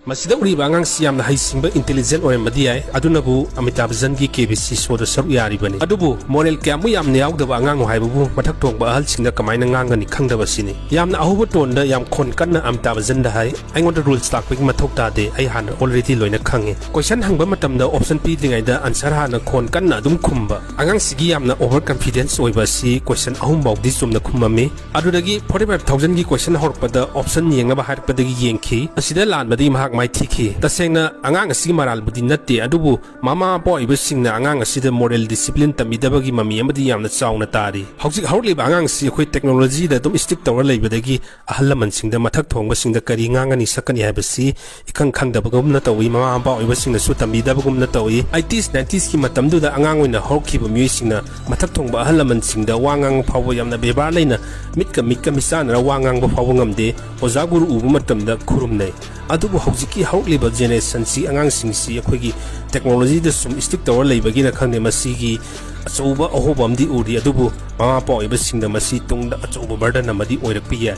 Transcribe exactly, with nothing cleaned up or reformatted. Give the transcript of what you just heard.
ꯃꯁꯤꯗ ꯎꯔꯤꯕ ꯑꯉꯥꯡꯁꯤ ꯌꯥꯝꯅ ꯍꯩꯁꯤꯡꯕ, intelligent ꯑꯣꯏꯔꯝꯕꯗꯤ ꯌꯥꯏ, ꯑꯗꯨꯅꯕꯨ ꯑꯃꯤꯇꯥꯕ ꯕꯆꯟꯒꯤ KBC showꯗ ꯁꯔꯨꯛ ꯌꯥꯔꯤꯕꯅꯤ꯫ ꯑꯗꯨꯕꯨ moral ꯀꯌꯥꯃꯨꯛ ꯌꯥꯝꯅ ꯌꯥꯎꯗꯕ ꯑꯉꯥꯡꯅꯣ ꯍꯥꯏꯕꯕꯨ ꯃꯊꯛ ꯊꯣꯡꯕ ꯑꯍꯜꯁꯤꯡꯅ ꯀꯃꯥꯏꯅ ꯉꯥꯡꯒꯅꯤ ꯈꯪꯗꯕꯁꯤꯅꯤ꯫ ꯌꯥꯝꯅ ꯑꯍꯧꯕ toneꯗ ꯌꯥꯝ ꯈꯣꯟ ꯀꯟꯅ ꯑꯃꯤꯇꯥꯕ ꯕꯆꯟꯗ ꯍꯥꯏ, "ꯑꯩꯉꯣꯟꯗ rules ꯇꯥꯛꯄꯒꯤ ꯃꯊꯧ ꯇꯥꯗꯦ, ꯑꯩ ꯍꯥꯟꯅ already ꯂꯣꯏꯅ ꯈꯪꯉꯦ"꯫ Question ꯍꯪꯕ ꯃꯇꯝꯗ option ꯄꯤꯗ꯭ꯔꯤꯉꯩꯗ answer ꯍꯥꯟꯅ ꯈꯣꯟ ꯀꯟꯅ ꯑꯗꯨꯝ ꯈꯨꯝꯕ꯫ ꯑꯉꯥꯡꯁꯤꯒꯤ ꯌꯥꯝꯅ over confidence ꯑꯣꯏꯕ ꯑꯁꯤ question ꯑꯍꯨꯝ ꯐꯥꯎꯗꯤ ꯆꯨꯝꯅ ꯈꯨꯝꯃꯝꯃꯤ꯫ ꯑꯗꯨꯗꯒꯤ forty five thousandꯒꯤ question ꯍꯧꯔꯛꯄꯗ option ꯌꯦꯡꯅꯕ ꯍꯥꯏꯔꯛꯄꯗꯒꯤ ꯌꯦꯡꯈꯤ꯫ ꯑꯁꯤꯗ ꯂꯥꯟꯕꯗꯒꯤ ꯃꯍꯥꯛ ꯃꯥꯏꯊꯤꯈꯤ꯫ ꯇꯁꯦꯡꯅ ꯑꯉꯥꯡ ꯑꯁꯤꯒꯤ ꯃꯔꯥꯜꯕꯨꯗꯤ ꯅꯠꯇꯦ, ꯑꯗꯨꯕꯨ ꯃꯃꯥ ꯃꯄꯥ ꯑꯣꯏꯕꯁꯤꯡꯅ ꯑꯉꯥꯡ ꯑꯁꯤꯗ moral discipline ꯇꯝꯕꯤꯗꯕꯒꯤ ꯃꯃꯤ ꯑꯃꯗꯤ ꯌꯥꯝꯅ ꯆꯥꯎꯅ ꯇꯥꯔꯤ꯫ ꯍꯧꯖꯤꯛ ꯍꯧꯔꯛꯂꯤꯕ ꯑꯉꯥꯡꯁꯤ ꯑꯩꯈꯣꯏ technologyꯗ ꯑꯗꯨꯝ stick ꯇꯧꯔ ꯂꯩꯕꯗꯒꯤ ꯑꯍꯜ ꯂꯃꯟꯁꯤꯡꯗ, ꯃꯊꯛ ꯊꯣꯡꯕꯁꯤꯡꯗ ꯀꯔꯤ ꯉꯥꯡꯒꯅꯤ ꯁꯛꯀꯅꯤ ꯍꯥꯏꯕꯁꯤ ꯏꯈꯪ ꯈꯪꯗꯕꯒꯨꯝꯅ ꯇꯧꯏ, ꯃꯃꯥ ꯃꯄꯥ ꯑꯣꯏꯕꯁꯤꯡꯅꯁꯨ ꯇꯝꯕꯤꯗꯕꯒꯨꯝꯅ ꯇꯧꯏ꯫ Eighties, ninetiesꯀꯤ ꯃꯇꯝꯗꯨꯗ ꯑꯉꯥꯡ ꯑꯣꯏꯅ ꯍꯧꯔꯛꯈꯤꯕ ꯃꯤꯑꯣꯏꯁꯤꯡꯅ ꯃꯊꯛ ꯊꯣꯡꯕ ꯑꯍꯜ ꯂꯃꯟꯁꯤꯡꯗ ꯋꯥ ꯉꯥꯡꯕ ꯐꯥꯎꯕ ꯌꯥꯝꯅ ꯕꯦꯕꯥꯔ ꯂꯩꯅ ꯃꯤꯠꯀ ꯃꯤꯠꯀ ꯃꯤꯆꯥꯟꯅꯔ ꯋꯥ ꯉꯥꯡꯕ ꯐꯥꯎꯕ ꯉꯝꯗꯦ, ꯑꯣꯖꯥ ꯒꯨꯔꯨ ꯎꯕ ꯃꯇꯝꯗ ꯈꯨꯔꯨꯝꯅꯩ꯫ ꯑꯗꯨꯕꯨ ꯍꯧꯖꯤꯛꯀꯤ ꯍꯧꯔꯛꯂꯤꯕ generationꯁꯤ, ꯑꯉꯥꯡꯁꯤꯡꯁꯤ ꯑꯩꯈꯣꯏꯒꯤ technologyꯗ ꯁꯨꯝ stick ꯇꯧꯔ ꯂꯩꯕꯒꯤꯅ ꯈꯪꯗꯦ, ꯃꯁꯤꯒꯤ ꯑꯆꯧꯕ ꯑꯍꯣꯕ ꯑꯃꯗꯤ ꯎꯔꯤ, ꯑꯗꯨꯕꯨ ꯃꯃꯥ ꯃꯄꯥ ꯑꯣꯏꯕꯁꯤꯡꯅ ꯃꯁꯤ ꯇꯨꯡꯗ ꯑꯆꯧꯕ burden ꯑꯃꯗꯤ ꯑꯣꯏꯔꯛꯄ ꯌꯥꯏ꯫